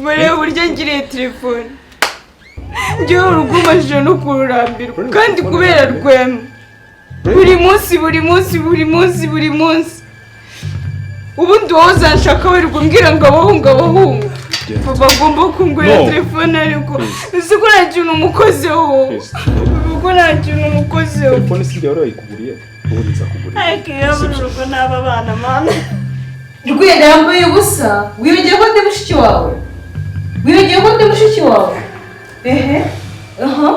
Murebe uburyo ngiriye telefone. Njyewe urugo umajije no kururambirwa kandi kubera Rwema. Buri munsi, buri munsi, buri munsi, buri munsi. Ubundi wowe uzanshaka wirirwa umbwira ngo abahungu, abahungu. Papa agomba kungurira telefone, ariko uzi ko nta kintu umukozeho. Kuko nta kintu umukozeho. Telefone si njye wari wayikuguriye, ubundi nzakugurira. Ariko iyo muri urugo n'aba bana, mana. Rwenda yambaye ubusa, wibagiwe ko ndi mushiki wawe? Wibagiwe ko ndi mushiki wawe? Ehe, aha.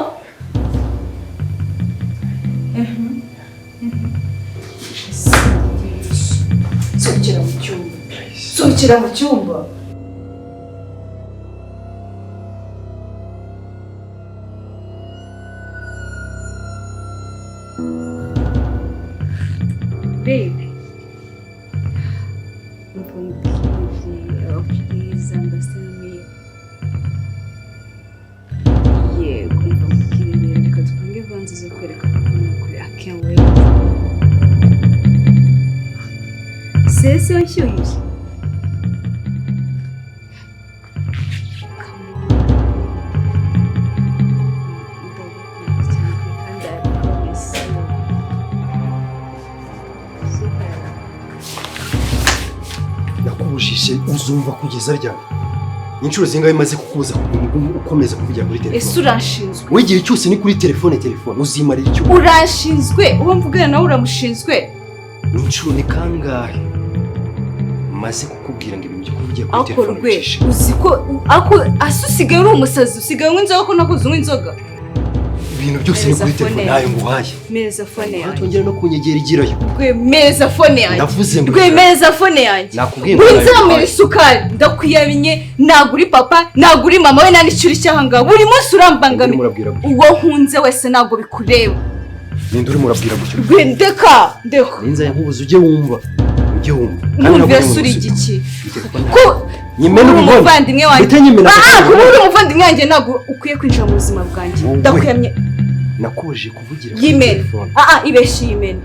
Sohokera mu cyumba. Sohokera mu cyumba. Baby. Oh, please understand me. Yego, umva nkubwire rero, reka dupange vanze zo kwereka papa ni ukuri. I can't wait. Sese wanshyuhije? Come on. Ndagukunda cyane kandi I promise you. Super. Nakubujije, uzumva kugeza ryari? Inshuro zingahe maze kukubuza ukomeza kuvugira kuri Ese telefone? uranshinzwe? Wowe igihe cyose ni kuri telefone, telefone, uzimarira icyo? Uranshinzwe? Uwo mvugana nawe uramushinzwe? Ni inshuro ni kangahe maze kukubwira ngo ibintu byo kuvugira kuri Ako telefone rwe bicishe? Uzi ko ako ase usigaye uri umusazi, usigaye unywa inzoga ko nakuze unywa inzoga. Ibintu byose ni Mpereza kuri telefone. phone. Ntayo nguhaye. Mpereza phone yanjye. Twongera no kunyegera igirayo. Rwe, mpereza phone yanjye. Ndavuze ngo Rwe, mpereza phone yanjye. Nakubwiye ngo ntayo Winzamura nguhaye. isukari, ndakwiyamye. Ntabwo uri papa, ntabwo uri mama we, nta n'icyo uri cyahangaha. Buri munsi Ninde urambangamiye. urimo urabwira gutyo? Uwo nkunze wese ntabwo bikureba. Ninde urimo urabwira gutyo? Rwe, ndeka, ndeka. Ninza nkubuze, ujye wumva, ujye wumva. Kandi Nkumva ntabwo uri uri igiki? Iyi telefone Ko nyimena uri ubibone. umuvandimwe wanjye. Mpite nyimena. Ah, kuba uri umuvandimwe wanjye ntabwo ukwiye kwinjira mu buzima bwanjye. Wowe. Ndakwiyamye. Nakubujije kuvugira kuri Yimena. telefone. Ah ah, ibeshye yimena.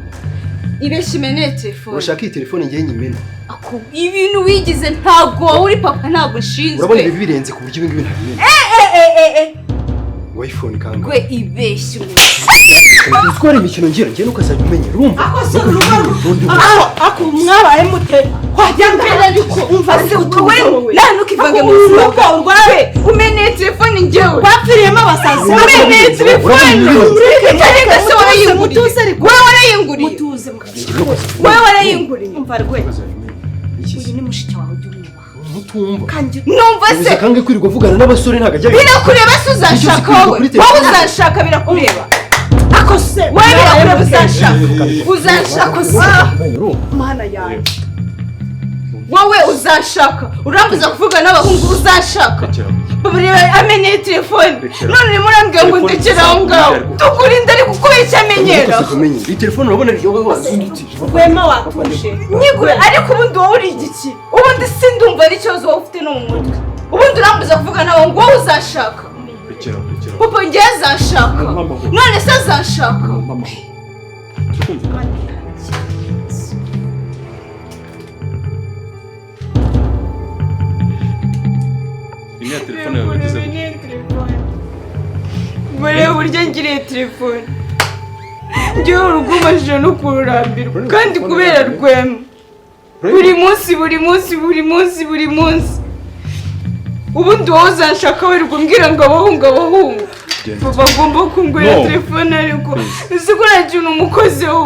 Ibeshye imene telefone. Urashaka iyi telefone ngiye nyimena? Ako ibintu wigize, ntabwo wowe uri papa, ntabwo nshinzwe. Urabona ibi birenze ku buryo ibi ngibi ntabimena. Eh eh eh eh. Ngo iPhone kangahe? Rwe, ibeshye umwe. Utwara imikino ngira njye ntukazajya umenya, urumva? Ako se urugo ako mwabaye mute wajya mbere? Ariko umva se, Wowe utuze. nawe ntukivange mu buzima Urugo bwawe. urwaye. Umeneye telefone njyewe. Bapfiriyemo abasazi. Umeneye telefone. Itarenga se warayinguriye? Mutuze ariko. Wowe warayinguriye? Mutuze. Wowe warayinguriye? Umva rwe. Ntukazajya umenya. Iki se? Uyu ni mushiki wawe, ujye umwubaha. Ntutumva. Kandi Numva se. Ubuze kange kwirirwa uvugana n'abasore, ntabwo ajya Birakureba se uzanshaka wowe? Wowe uzanshaka birakureba? Ako se Wowe birakureba uzanshaka? Uzanshaka se? Mana yanjye. Wowe uzanshaka? Urambuza kuvuga n'abahungu, uzanshaka? Babareba amenyeye telefone. None urimo urambwira ngo ndekere aho ngaho, tukurinda, ariko kubera icyo amenyera. Iyi telefone urabona ryowe wazindutse. Rwema, watuje. Nyigure, ariko ubundi wowe uri igiki? Ubundi sindumva n'ikibazo wowe ufite no mu mutwe. Ubundi urambuza kuvuga n'abahungu, wowe uzanshaka? Papa, njyewe azanshaka? None se azanshaka? Turikumvikana. Iyi ni ya telefone yawe wagize gutya? Murebe uburyo ngiriye telefone. Njyewe urugo umajije no kururambirwa kandi kubera Rwema. Buri munsi, buri munsi, buri munsi, buri munsi. Ubundi wowe uzanshaka wirirwa umbwira ngo abahungu, abahungu. Papa agomba kungurira telefone, ariko uzi ko nta kintu umukozeho.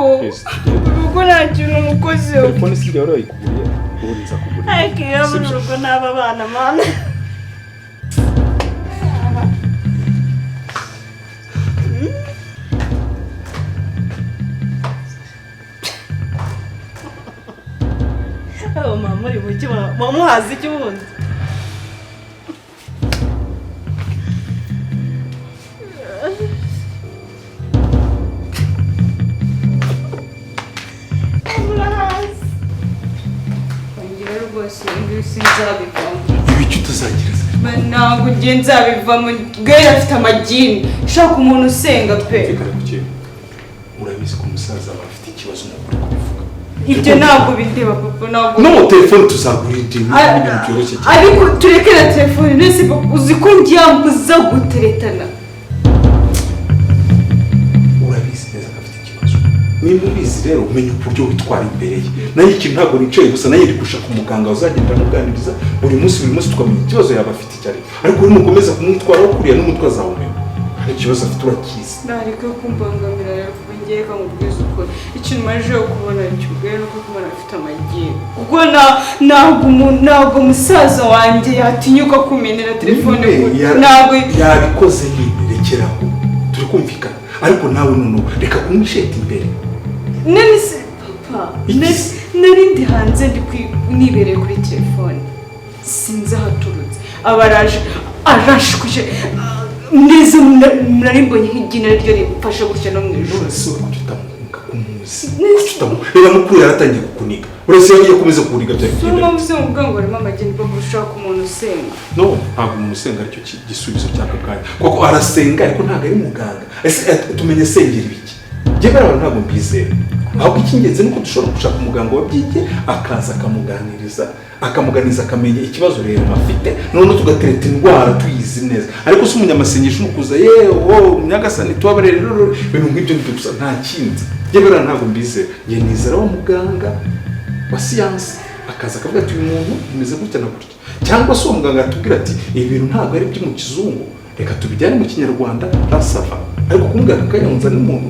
Kuko nta kintu umukozeho. Telefone si njye wari wayikuguriye, ubundi nzakugurira. Ariko iyo muri urugo n'aba bana, mana. Abo mama uri buki wamuhaza iki ubundi? Murahazi. Ngewe rwose ibi ngibi sinzabivamo. Ibiki utazagira se? Ntabwo ngiye nzabivamo. Bwera afite amagini. Shaka umuntu usenga pe. Reka ku kintu, urabizi ko umusaza aba afite ikibazo nk'uko uri kubivuga. Ibyo ntabwo bindeba papa, ntabwo. No, telefone tuzagura indi, ni ibintu byoroshye cyane. Ariko tureke na telefone, nese papa uzi ko ndyambuza guteretana? Urabizi neza ko afite ikibazo. Nimba ubizi rero umenya uburyo witwara imbere ye. Nayo ikintu ntabwo nicaye gusa, nayo ndi gushaka umuganga uzagenda amuganiriza buri munsi buri munsi, tukamenya ikibazo yaba afite icyo ari cyo. Ariko nukomeza kumwitwaraho kuriya n'umutwe azawumenya. Hari ikibazo afite urakizi. Nareka kumbangamira rero, kuko ngiye kamubwiza ukuri. Ikintu maje kubona cyubwe nuko kubona afite amagini. Kuko ntabwo musaza wanjye yatinyuka kumenera telefone, ntabwo yabikoze nyine, rekeraho turi kumvikana. Ariko nawe noneho reka kumwisheta imbere. None se papa, nari ndi hanze ndi nibereye kuri telefone, sinzi ahaturutse abaraje arashwije neza, nari mbonye nk'igina ryo rimfashe gutya no mu ijoro. None se kuki utamuhunga kumuzi? Reba mukuru yaratangiye kukuniga, uretse iyo akomeza kukuniga byagenda. Niyo mpamvu uvuga ngo harimo amagini bwo gushaka umuntu usenga. No, ntabwo umuntu usenga aricyo gisubizo cy'aka kanya, kuko arasenga ariko ntabwo ari muganga. Ese tumenye asengera ibiki? Njye bariya bantu ntabwo mbizera. Ahubwo icy'ingenzi ni uko dushobora gushaka umuganga wabyigiye akaza akamuganiriza akamenya ikibazo rero afite, noneho tugatereta indwara tuyizi neza. Ariko si umunyamasengesho nukuza yewe nyagasani tubabarire rero ibintu nk'ibyo ngibyo gusa, nta kindi. Njye bariya ntabwo mbizera. Njye nizera wa muganga wa siyansi akaza akavuga ati uyu muntu bimeze gutya na gutya, cyangwa se uwo muganga atubwira ati ibi bintu ntabwo ari ibyo mu kizungu, reka tubijyane mu kinyarwanda rasava. Ariko kumubwira akayonza n'umuntu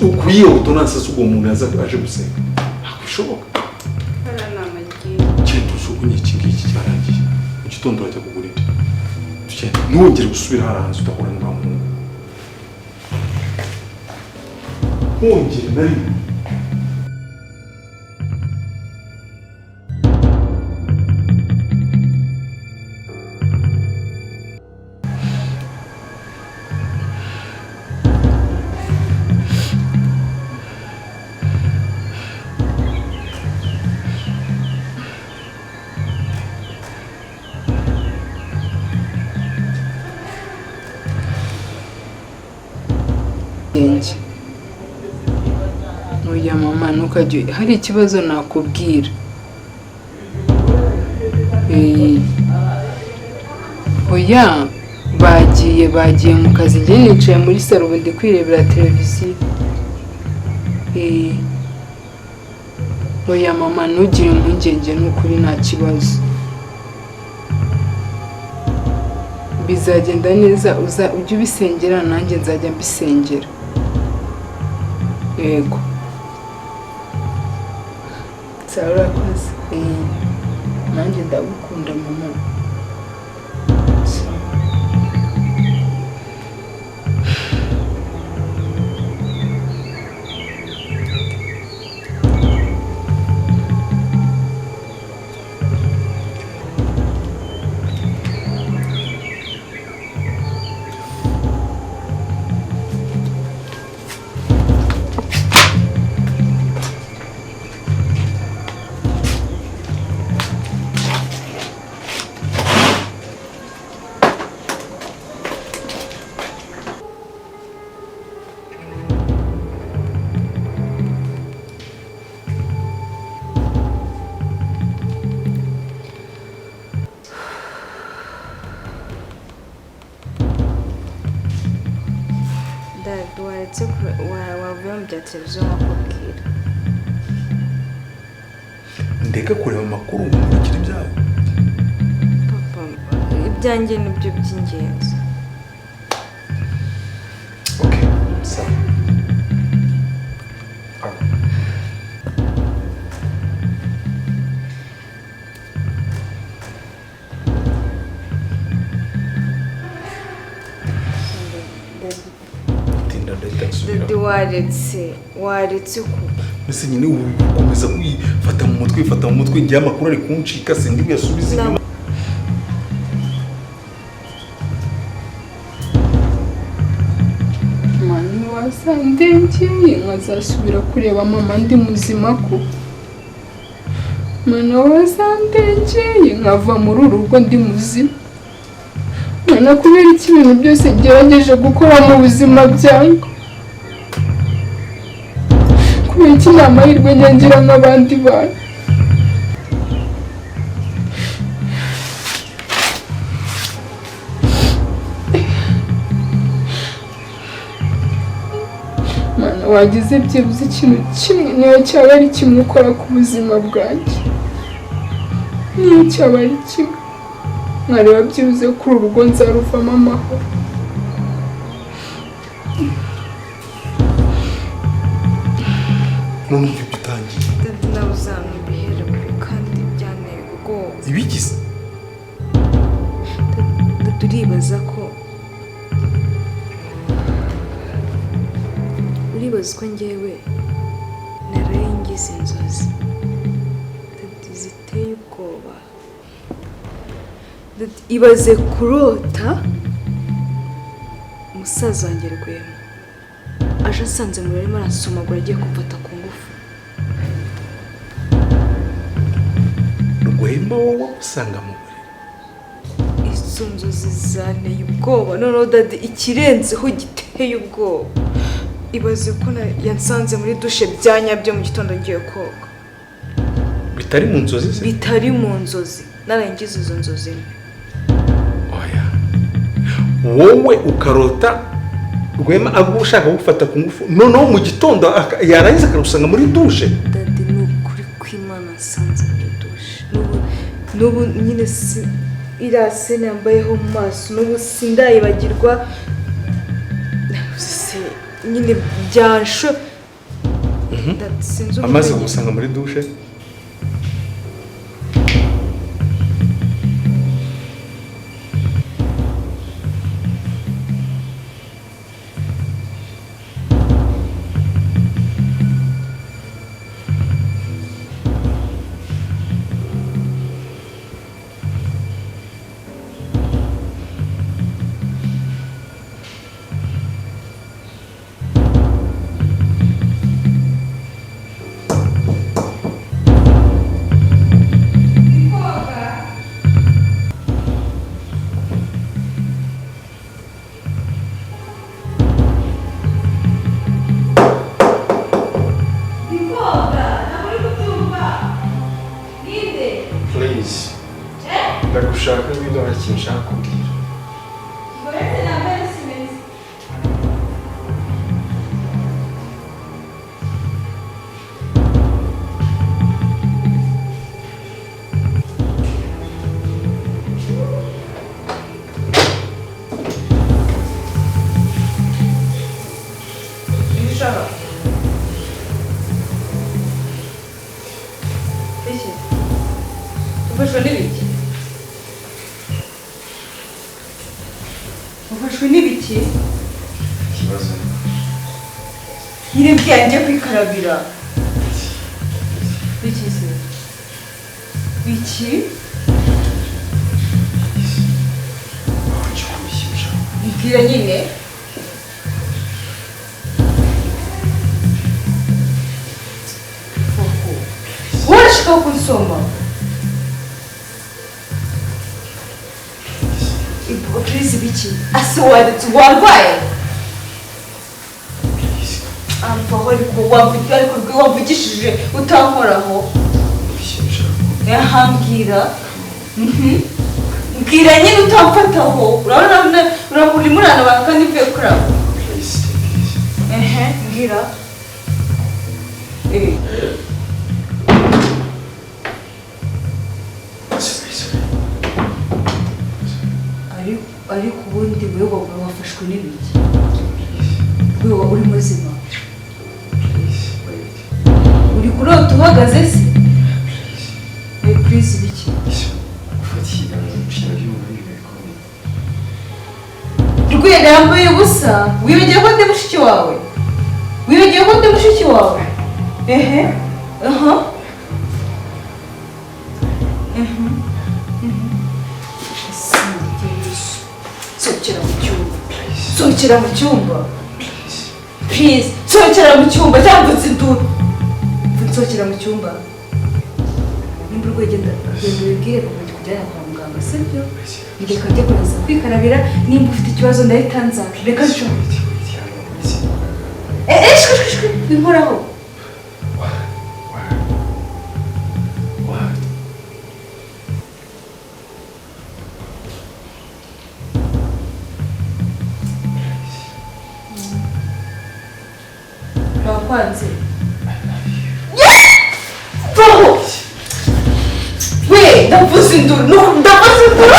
ukwiye ordonnance z'uwo muntu yaza aje gusenga ntabwo bishoboka. Kintu ujugunye iki ngiki cyarangiye, mu gitondo urajya kugura indi. Tugende, ntiwongere gusubira hariya hanze udahura n'uriya muhungu, ntiwongere na rimwe. Oya mama, ntukajye, hari ikibazo nakubwira. Oya bagiye mu kazi, njye nicaye muri salo ubu ndi kwirebera televiziyo. Oya mama, ntugire impungenge n'ukuri nta kibazo, bizagenda neza, ujye ubisengera nanjye nzajya mbisengera. Yego sawa, urakoze. Nanjye ndagukunda mama. Wavuye mu bya televiziyo nkakubwira. Ndeka kureba amakuru nkurikira ibyawe. Papa, ibyanjye nibyo by'ingenzi. Okay, sawa. Waretse ku mbese nyine ukomeza kwifata mu mutwe, kwifata mu mutwe, ngiye amakuru ari kuncika sindi buyasubize inyuma. Mani wazandengeye nkazasubira kureba mama ndi muzima ko. Mana wazandengeye nkava muri uru rugo ndi muzima. Mana, kubera iki ibintu byose ngerageje gukora mu buzima byanjye, Kubera iki nta mahirwe nyangira nk'abandi bantu? Mana, wagize byibuze ikintu kimwe, niyo cyaba ari kimwe ukora ku buzima bwanjye, niyo cyaba ari kimwe nkareba byibuze kuri uru rugo nzaruvamo amahoro. None ibyo bitangiye Nawe uzamubihera kure kandi byanteye ubwoba. Ibigize Turibaza ko uribaza ko njyewe naraye ngize inzozi ziteye ubwoba. Ibaze kurota umusaza wanjye Rwema aje asanze mu arimo arasomagura agiye kumfata ku ngufu. Rwema wowe usanga mu buriri. Izo nzozi zanteye ubwoba. Noneho dadi ikirenzeho giteye ubwoba, ibaze ko yansanze muri dushe bya nyabyo mu gitondo ngiye koga. Bitari mu nzozi se? Bitari mu nzozi, narangiza izo nzozi mbi. Oya, wowe ukarota Rwema ushaka gufata ku ngufu, noneho mu gitondo yarangiza akagusanga muri dushe. Dadi ni ukuri kw'Imana nsanze muri dushe. N'ubu nyine si iriya sene yambayeho mu maso, n'ubu sindayibagirwa. Nyine byansho. Amaze kugusanga muri dushe. Please. Ndagushaka ngwino hari ikintu nshaka kubwira. Ufashwe n'ibiki? Ufashwe n'ibiki? Ikibazo nyine byanjye kwikarabira. Biki se? Biki? Bibwira nyine. Urashaka kunsoma? Please biki? Ase warwaye? Amvaho ariko wavugishije utankoraho. Yahambwira. Mbwira nyine utamfataho. Urabona uri murana abantu kandi mvuye kuraba. Mbwira. Ariko ubundi wewe wafashwe n'ibiki? Wewe uri muzima? Uri kurota uhagaze se? Please biki? Rwera yambaye ubusa, wibagiwe ko ndi mushiki wawe? Wibagiwe ko ndi mushiki wawe? Ehe. Aha. Sohokera mu cyumba. Sohokera mu cyumba. Please, sohokera mu cyumba cyangwa mvutse induru. Nsohokera mu cyumba. Nimba urwaye genda ubibwire papa kujyana kwa muganga, sibyo? Reka njye kurangiza kwikarabira, nimba ufite ikibazo ndahita nza. Reka nshobore. Shwi, winkoraho. Ndakwanze. Vaho! We, ndavuze induru, ndavuze induru.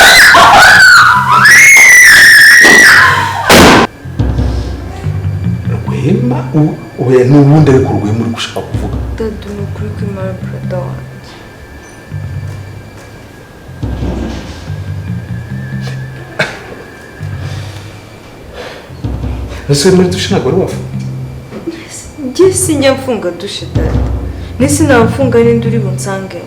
Rwema oya n'ubundi ariko Rwema uri gushaka kuvuga. Dadu ni ukuri kw'Imana brother wanjye. Ese muri dushe ntabwo wari wafunga? Njye sinjya mfunga dushe dada. Nese namfunga ninde uri bunsange?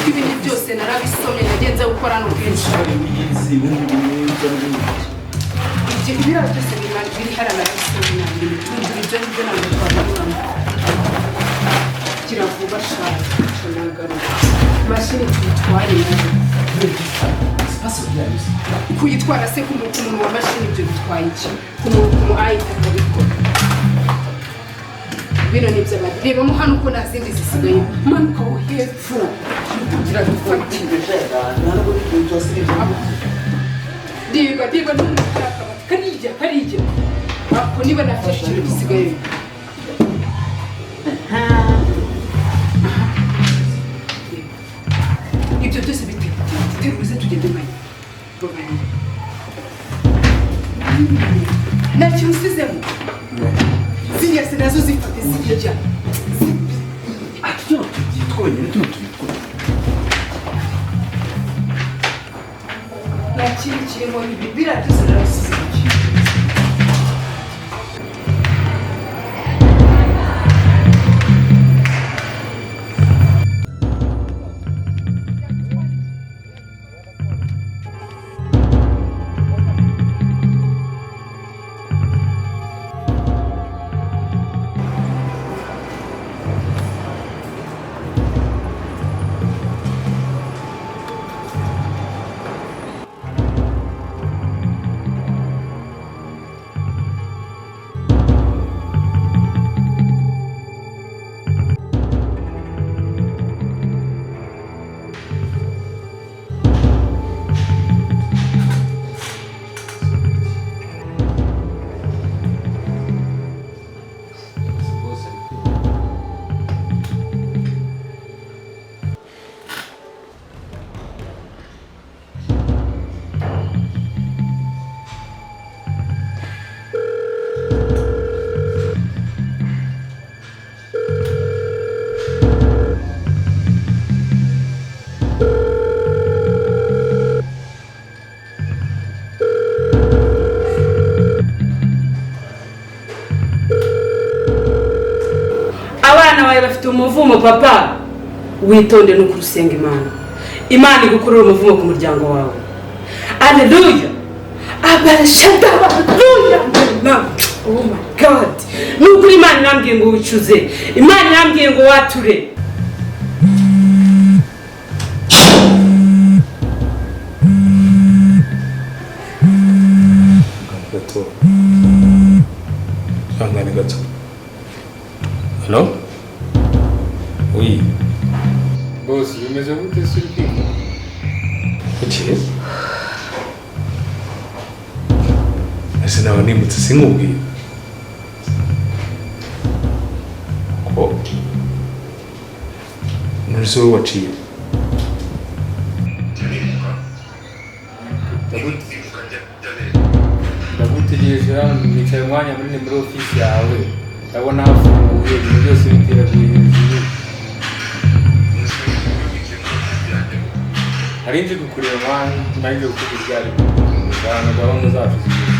Ibintu byose narabisomye nagenze gukora n'ubwinshi. Ibyo ibira byose biri hara narabisomye nanjye ibyo ngibyo ntabwo twabibonamo. Gira vuba shaka nagaruka. Mashini tuyitware nayo. Kuyitwara se ku muntu wa mashini ibyo bitwaye iki? Ku muntu ayita akabikora. Bino ni iby'abandi. Reba mo hano uko nta zindi zisigaye. Manuka wo hepfo. Kugira dufate. Diga diga n'umutaka kariya kariya. Ako niba nafashe ikintu gisigaye. Ibyo byose biteruze tugende manye. Nta kintu usizemo. Ziriya se nazo zifate ziriya. Tuno twonyine tuno tubikora. Nta kintu kirimo ibi biriya byose narabisize. Bafite umuvumo papa, witonde no kurusenga Imana. Imana igukurura umuvumo ku muryango wawe. Haleluya. Abarashada, haleluya. Oh my God. Nukuri Imana irambwiye ngo wicuze. Imana irambwiye ngo wature. Gato. Angane gato. Hello? Oui. Boss, bimeze gute se uri kwiga? Iki? Ese nawe nimutse sinkubwiye. Ko None wowe waciye Ndagutegereje hano, nicaye umwanya munini muri ofisi yawe, ndabona hafunguye, ibintu byose biteraguye hejuru. Nari nje kukureba mwana, nari nje kukubwira ibyo ari byo, ahantu gahunda zacu zigeze.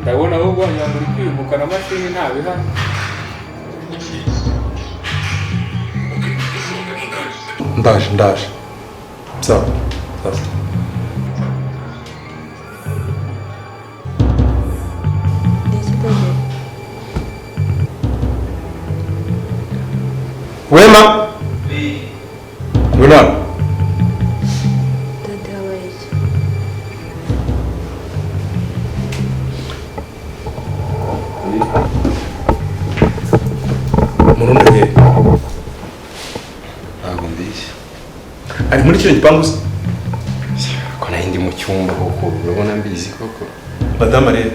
Ndabona ahubwo wagira ngo uri kwimuka na mashini ntabihari. Ndaje ndaje. Sawa sawa. Wema. Wema. Dada habaye iki? Murundi he? Ntabwo mbizi. Ari muri kino gipangu se? Ko nari ndi mu cyumba koko, urabona mbizi koko. Madame rero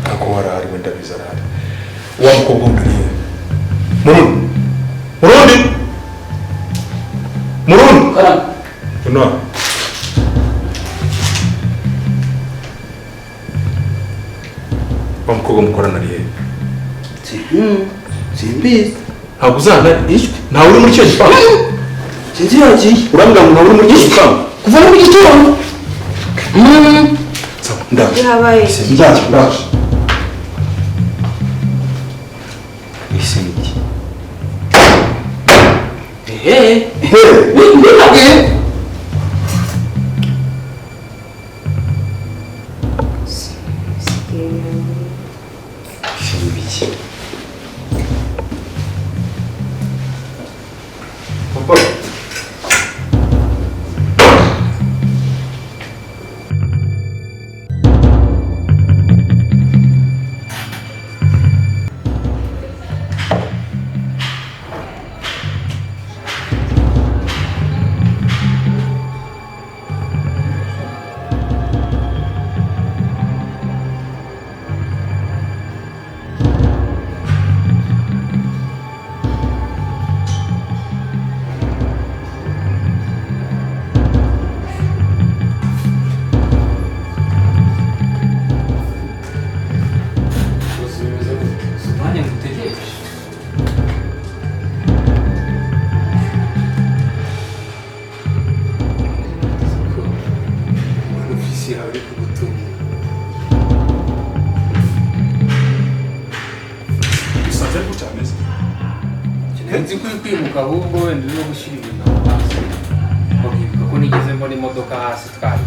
ntabwo warahari, wenda ndabizi arahari. Wa mukobwa wundi uri he? Murundi. Murundi. Murundi. Uno. Wa mukobwa mukorana ari he? Simbizi. Ntabwo uzana ishwi? Ntawe uri muri kino gipangu? Sinzi yagiye. Urambwira ngo ntawe uri muri kino gipangu? Kuva mu gitondo. Sawa, ndaje. Habaye iki? Ndaje, ndaje. Ese ni iki? Ehe. Ehe. Ese ni ibiki? Papa. Umwanya ngutegereje. Ofisi yawe iri kugutunga. Usanze ari gutya ameze. Nzi ko uri kwimuka ahubwo wenda urimo gushyira ibintu aho hasi. Bakibuka ko nigeze mbona imodoka hasi twari.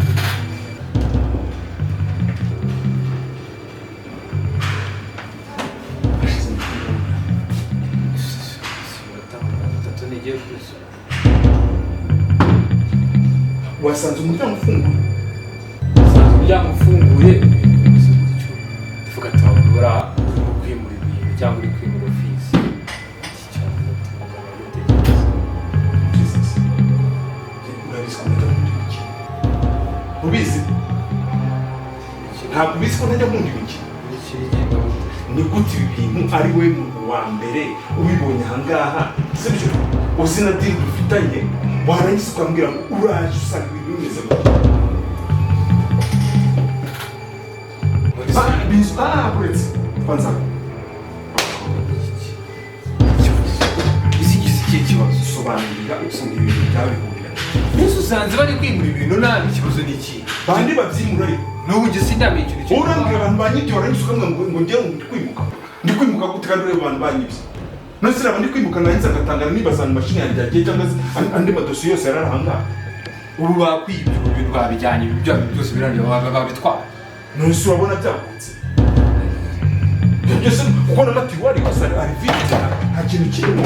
Wasanze umuryango ufunguye? Wasanze umuryango ufunguye, ibintu bimeze gutyo. Tuvuga ati wabura urimo kwimura ibintu cyangwa uri kwimura ofisi. Iki cyangwa tugomba gutekereza. Jesus. Urabizi ko ntajya nkunda imikino. Ubizi? Ntabwo ubizi ko ntajya nkunda imikino. Ni gute ibi bintu ari we muntu wa mbere ubibonye aha ngaha? Sibyo? Uzi na deal dufitanye, warangiza ukambwira ngo uraje usanga ibintu bimeze gutya. Uretse kwanza. Isi ikihe kibazo? Sobanurira ukuntu ibintu byabihurira. Mbese usanze bari kwimura ibintu nabi, ikibazo ni iki? Bande babyimura ariko. N'ubu njye sindamenya ikintu kimwe. Urambwira abantu banyibye warangiza ukambwira ngo njye ndi kwimuka. Ndi kwimuka gute kandi ureba abantu banyibye? None se naba ndi kwimuka narangiza ngatangara nibaza ahantu mashini yanjye yagiye cyangwa se andi madosiye yose yari ari aha ngaha. Ubu bakwibye, ubu ibintu babijyanye, ibi byabo byose birangiye babitwara. None se urabona byagutse? Ibyo byose kuko n'amatiwari gusa ari vide, nta kintu kirimo.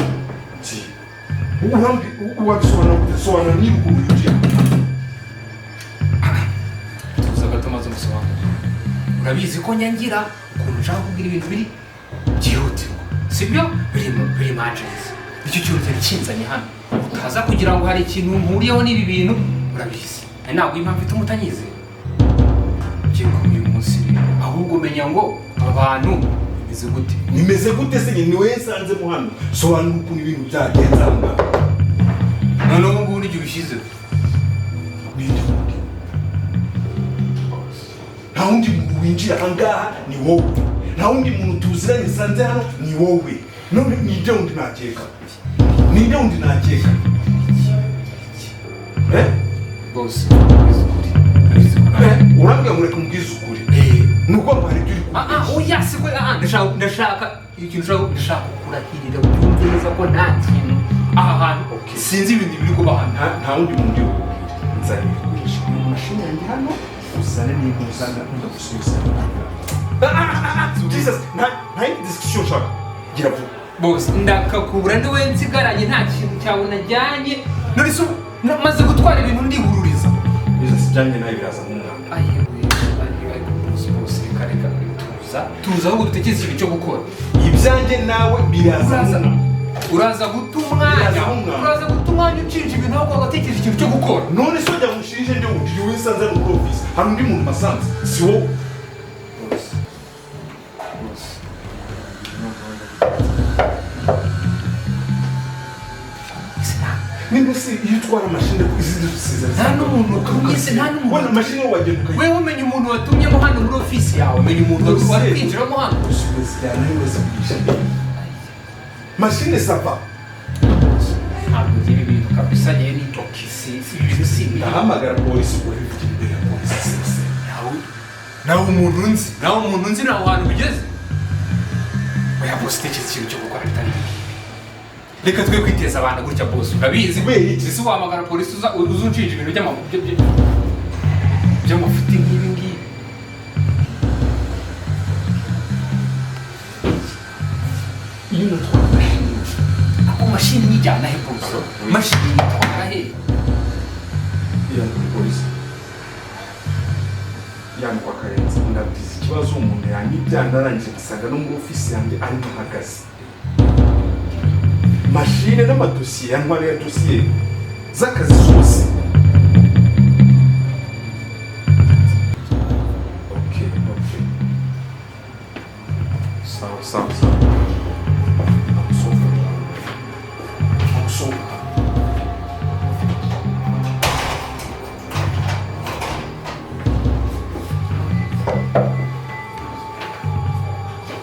Wabisobanura gute? Sobanura niba ukuntu yinjiye. Tuza gato maze umusobanurire. Urabizi ko nyangira ukuntu nshaka kubwira ibintu biri byihutirwa, sibyo? Biri emergency. Nicyo kintu cyari kinzanye hano. Utaza kugira ngo hari ikintu mpuriyeho n'ibi bintu, urabizi. Nari naguha impamvu ituma utanyizera. Ngiye uyu munsi rero, ahubwo menya ngo aba bantu Bimeze gute? Bimeze gute se nyine? Ni wowe nsanzemo hano, sobanura ukuntu ibintu byagenze aho ngaho. Noneho ubu ngubu n'igihe ubishyizeho. Ninde wundi? Nta wundi muntu winjira aha ngaha, ni wowe. Nta wundi muntu tuziranye nsanze hano, ni wowe. None ninde wundi nakeka? Ninde wundi nakeka? Eh? Boss, ubwiza ukuri. Urabizi ko nawe. Urambwira ngo reka umbwize ukuri. Ni uko ngo hari ibyo uri Ah, oya, siko, ndashaka ikintu ndashaka kurahirira ubyumve neza ko nta kintu aha hantu. Sinzi ibintu biri kuba hano. Nta wundi muntu uri bukubwire. Nzana ibikoresho mu mashini yanjye hano, uzane n'intuzana ndagusubiza. Jesus, nta yindi discussion nshaka. Gira vuba. Boss, ndakakubura niwe nsigaranye, nta kintu cyawe najyanye. None se ubu maze gutwara ibintu ndihururiza. Jesus, ibyanjye nawe biraza nk'umwanda. Ayewe, ayewe, boss, boss, reka reka tuza. Tuza ahubwo dutekereze ikintu cyo gukora. Ibyanjye nawe biraza nk'umwanda. Uraza guta umwanya. Biraza nk'umwanda. Uraza guta umwanya ucinja ibintu ahubwo ugatekereza ikintu cyo gukora. None se wajya mushinje nde wundi? Ni wowe nsanze hano muri office. Hari undi muntu masanze? Si wowe. Boss. Boss. Nimba se iyo utwara mashini izi dusize. Nta n'umuntu utumye se, nta n'umuntu. Wenda mashini wagenda ukayikora. Wewe umenya umuntu watumyemo hano muri office yawe, umenya umuntu wari kwinjiramo hano. Usubizijyana niba zigurisha. Mashini sava. Ntabwo ngira ibintu kabisa, ngewe ni toki, si ibintu si ibintu. Ndahamagara polisi urabivugira imbere ya polisi sese. Nawe umuntu nzi, nawe umuntu nzi nawe ahantu bigeze. Oya boss, tekereza ikintu cyo gukora bitari ibi. Reka twe kwiteza abantu gutya boss, urabizi. Kubera iki? Ese wahamagara polisi uza unshinja ibintu by'amafuti nk'ibi ngibi? Iyo unatwara mashini. Ako mashini nyijyana he boss? Mashini nyitwara he? Iyo ni polisi. Yandikwa Karenzi, ndabizi ikibazo umuntu yanyibye narangije gusanga no muri office yanjye arimo ahagaze. Mashine n'amadosiye yantwara ya dosiye z'akazi zose. Okay, okay. Sawa, sawa, sawa. Amusohoka. Amusohoka.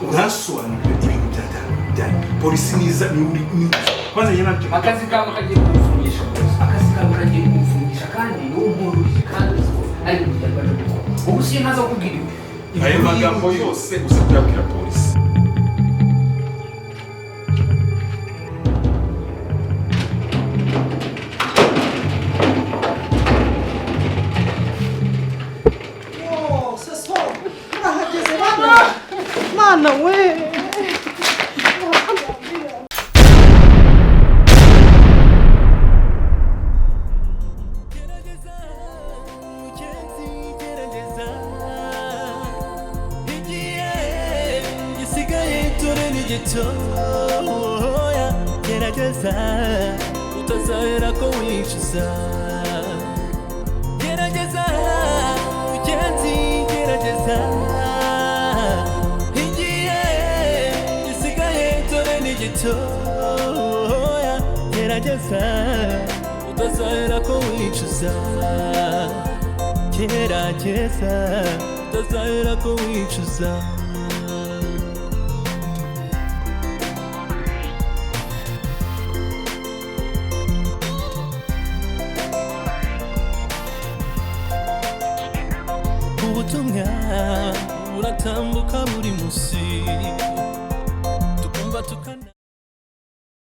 Urasobanurira ibintu bya polisi niza ni uri ni kwanza yena nabyo. Akazi kawe kagiye kumfungisha boss. Akazi kawe kagiye kumfungisha kandi ni umururije kandi uzi ko ari ibintu byari gukora. Ubu si ntaza kukubwira ibi. Ayo magambo yose uza kuyabwira polisi. Oh, soso. Urahageze bana. Mana we. Gerageza utazahera ko wishyuza. Gerageza mugenzi, gerageza igihe gisigaye dore ni gitoya. Gerageza utazahera ko wicuza. Gerageza utazahera ko wicuza. Ubutumwa buratambuka buri munsi tukumva tukana.